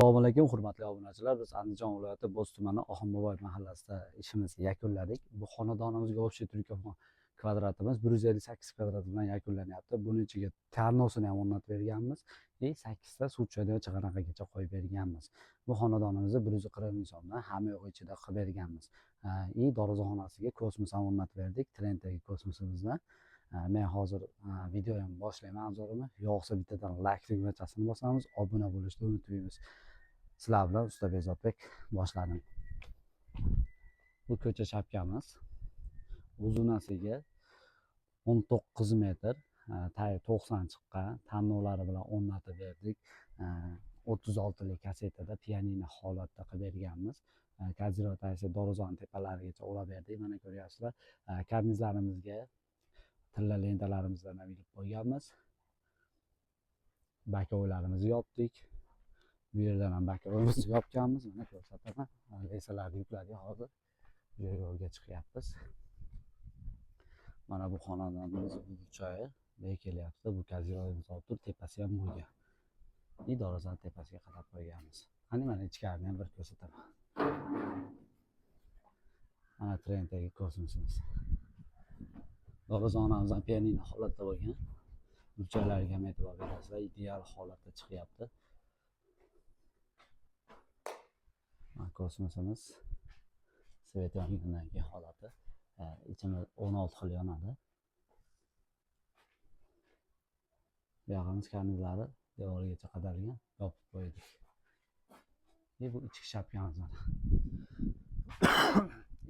Assalomu alaykum, hurmatli obunachilar. Biz Andijon viloyati Bo'z tumani Oxunboboy mahallasida ishimizni yakunladik. Bu xonadonimizga общий трикофон kvadratimiz 158 kvadrat bilan yakunlanyapti. Buni ichiga tarnosini ham o'rnatib berganmiz и 8 ta suv tushadigan chig'anaqagacha qo'yib berganmiz. Bu xonadonimizni 140 ming so'mdan hamma yo'q ichida qilib berganmiz. И darvozaxonasiga kosmos ham o'rnatib berdik, Trenddagi kosmosimizni. Men hozir videoyim boshlayman obzorimni. Yoqsa bittadan like tugmachasini bosamiz, obuna bo'lishni unutmaymiz. Sizlar bilan usta Bezodbek boshladim. Bu ko'cha chapkamiz. Uzunasiga 19 metr, tayi 90 chiqqan, tanlovlari bilan o'rnatib berdik. 36lik kasetada pianino holatda qilib berganmiz. Kaziro taysi darvozani tepalarigacha ulab berdik. Mana ko'ryapsizlar, karnizlarimizga tilla lentalarimizdan ham ilib qo'yganmiz. Bakovlarimizni yopdik. Bu yerdan ham bakovimizni yopganmiz. Mana ko'rsataman. Lesalarni yukladik hozir. Bu yo'lga chiqyapmiz. Mana bu xonadonimiz burchagi bu kelyapti. Bu kaziroyimiz olib turib, tepasi ham bo'lgan. И darvozani tepasiga qadab qo'yganmiz. Qani mana ichkarini ham bir ko'rsataman. Mana Trenddagi kosmosimiz. Darvozaxonamiz ham pianino holatda bo'lgan. Burchaklariga ham e'tibor berasizlar, ideal holatda chiqyapti. Mana kosmosimiz svet yongandan keyin holati, ichida 16 xil yonadi. Bu yog'imiz karnizlari devorgacha qadalgan, yopib qo'ydik. Bu ichki shapkamiz mana.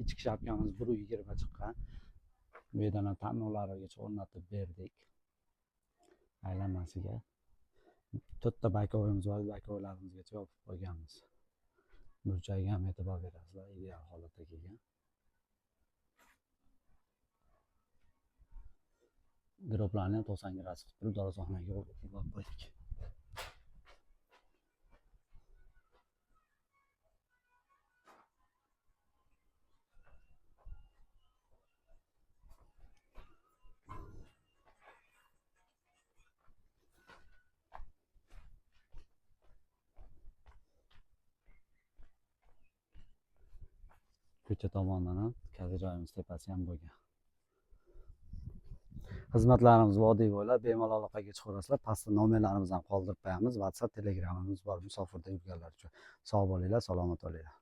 Ichki shapkamiz 1.20 chiqqan. Bu yerdan ham tanlovlarigacha o'rnatib berdik. Aylanmasiga 4 ta bakovimiz bor, bakovlarimizgacha yopib qo'yganmiz. Burchagiga ham e'tibor berasizlar, ideal holatda kelgan. Giroplarni ham 90 gradus qilib turib darvozaxonaga ulab qo'ydik. Ko'cha tomondan ham kaziroyimiz tepasi ham bo'lgan. Xizmatlarimiz vodiy bo'ylab bemalol aloqaga chiqaverasizlar. Pastda nomerlarimizni ham qoldirib qo'yamiz. WhatsApp, Telegramimiz bor musofirda yurganlar uchun. Sog' bo'linglar, salomat bo'linglar.